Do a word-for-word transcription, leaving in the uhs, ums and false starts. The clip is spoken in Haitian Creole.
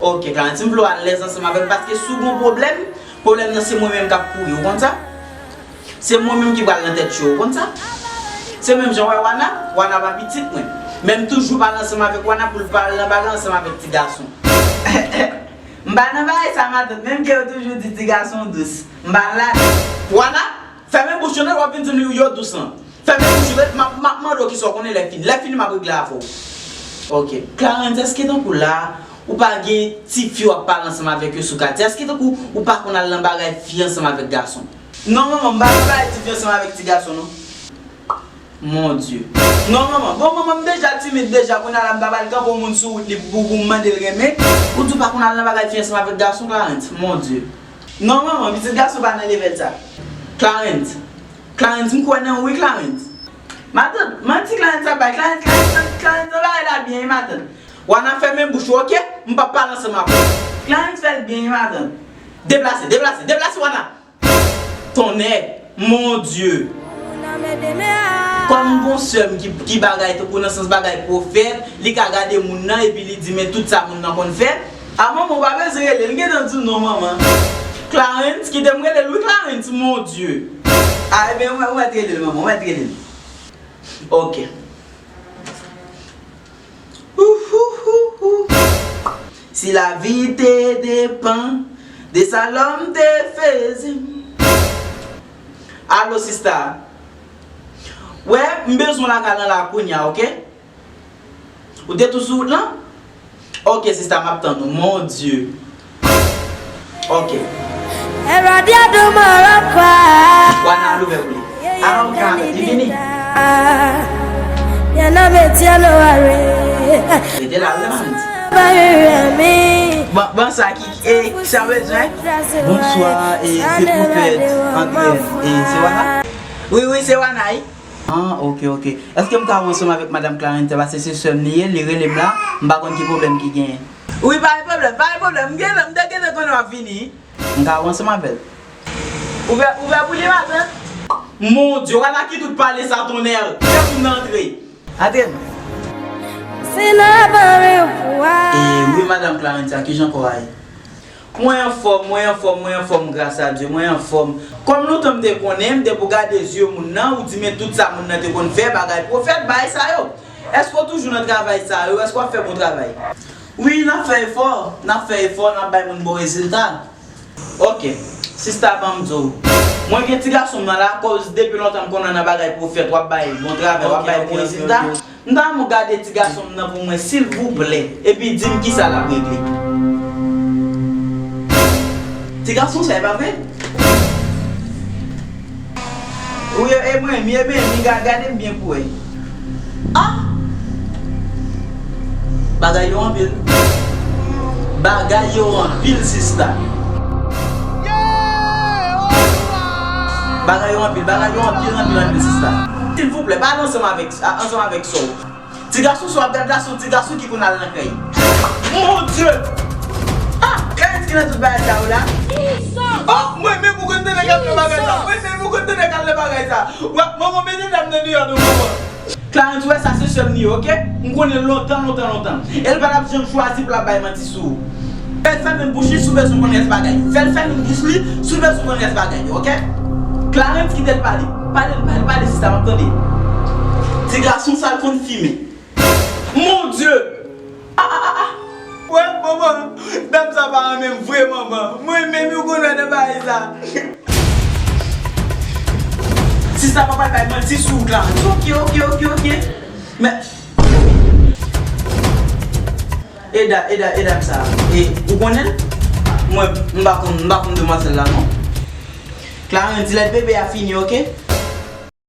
Ok, Clarence, m vle w alèz ansanm avè m, paske si w gen yon pwoblèm, pwoblèm nan se mwen menm k ap kouri, ou konn sa? Se mwen menm ki pral nan tèt cho, ou konn sa? Se menm jan w wè Wana, Wana pa pitit mwen. Men m toujou pale ansanm avèk Wana pou l pa al nan bagay ansanm avèk ti gason. M pa nan bagay sa, matant, menm ke yo toujou di ti gason dous. M pa ladan. Wana, fèmen bouch ou, non, w ap vin di m yo dous lan. Fèmen bouch ou, m ap, m ap mande w kisa w konnen lè fini. Lè fini, m ap regle avè w. Ok. Clarence, èske tankou la, ou pa gen ti fi w ap pale ansanm avèk yo sou katye? Èske tankou ou pa konn al nan bagay fi ansanm avèk gason? Non, manman, m pa nan bagay ti fi ansanm avèk ti gason, non. Mon Dieu. Non, manman. Bon, manman, m deja timid deja. Kounye a la, m ta pral kanpe yon moun sou wout li pou, pou m mande l renmen. Ou di w pa konn al nan bagay fi ansanm avèk gason, Clarence. Mon Dieu. Non, manman, pitit gason pa nan level sa. Clarence. Clarence, m kwè nan ou, wi, Clarence. Matant, manti Clarence ap bay. Clarence, Clarence, Clarence nan bagay la byen, wi, matant. Wana, fèmen bouch ou, ok? M p ap pale ansanm avè w. Clarence fè l byen, wi, matant. Deplase, deplase, deplase, Wana. Tonnè, mon Dye! Kòm m gon sè m ki, ki bagay tankou nan sans bagay pwofèt, li ka gade moun nan epi li di men tout sa moun nan konn fè. A manman, ou pa bezwen rele l, m gentan di w non manman. Clarence, kite m rele l wi Clarence, mon Dye! A ebyen ou mèt, ou mèt rele l manman, ou mèt rele l. Ok. Ouhouhouhou. Si lavi te depann de sa lòm te feze m. Alo sista. Wè, m bezwen w lakay lan la kounye a, ok? Ou te tou sou wout lan? Ok sista, m ap tann ou. Mon Dye. Ok. Wana al ouvè pou li. Ah, ok, li vini. Rete la, rete la, manti. Bon, bon, sa ki, e, sa w bezwen? Bonswa, e, se pwofèt André, e, se Wana? Wi, wi, se Wana, wi. Ah, ok, ok. Èske m ka wè ansanm avèk madanm Clarence, paske se sè m li ye, li rele m la, m pa konn ki pwoblèm ki genyen. Wi, pa gen pwoblèm, pa gen pwoblèm. M gentan, m te gentan konnen w ap vini. M ka wè ansanm avè l. Ouvè, ouvè pou li, matant. Mon Dye, Wana ki tout pale sa, tonnè. Fè moun nan antre. Antre non. E wi, madanm Clarence, kijan kò a ye? Mwen anfòm, mwen anfòm, mwen anfòm, gras a Dye, mwen anfòm. Kòm lontan m te konnen, m te pou gade zye moun nan, ou di men tout sa moun nan te konn fè, bagay pwofèt, bagay sa yo. Èske w toujou nan travay sa yo? Èske w ap fè bon travay? Wi, n ap fè efò, n ap fè efò, n ap bay moun bon rezilta. Ok, sista, ban m di w. Mwen gen ti gason m nan la, akoz depi lontan m konnen w nan bagay pwofèt, w ap bay bon travay, w ap bay bon rezilta. M ta renmen w gade ti gason m nan pou mwen, silvouplè, epi di m kisa l ap regle. Ti gason sa, e pa vre? Wi, e mwen, mi, e men, mi, ga-, gade m byen pou wè. Ah! Bagay yo anpil. Bagay yo anpil, sista. Bagay yo anpil, bagay yo anpil, anpil, anpil, sista. Silvouplè, pale ansanm avèk, ansanm avèk sè w. Ti gason sa w ap gad la, se yon ti gason ki konn al nan kay. Mon Dye! Ah! Clarence ki nan tout bagay sa yo la? Oh! Mwen menm ou konn tande k ap nan bagay sa. Mwen menm ou konn tande k ap nan bagay sa. Manman, mete dam nan deyò non, manman. Clarence, ou wè sa se sè m li ye, ok? M konnen l lontan, lontan, lontan. E l pa t ap janm chwazi pou l ap bay manti sou ou. Fè l fèmen bouch li si w bezwen konn rès bagay yo. Fè l fèmen bouch li si w bezwen konn rès bagay yo, ok? Clarence, kite l pale. Pale, pale, pale, sista, m ap tande. Ti gason sa l konn fimen. Mon Dye! Ah, ah, ah, ah! Wè, manman, dam sa pa renmen m vre, manman. Mwen menm, ou konn wè nan bagay sa. Sista pa pral bay manti sou wout la. Ok, ok, ok, ok. Men, e da, e da, e dam sa. E, ou konnen l? Mwen, m pa konn, m pa konn demwazèl la, non. Clarence, lèt bebe a fini, ok?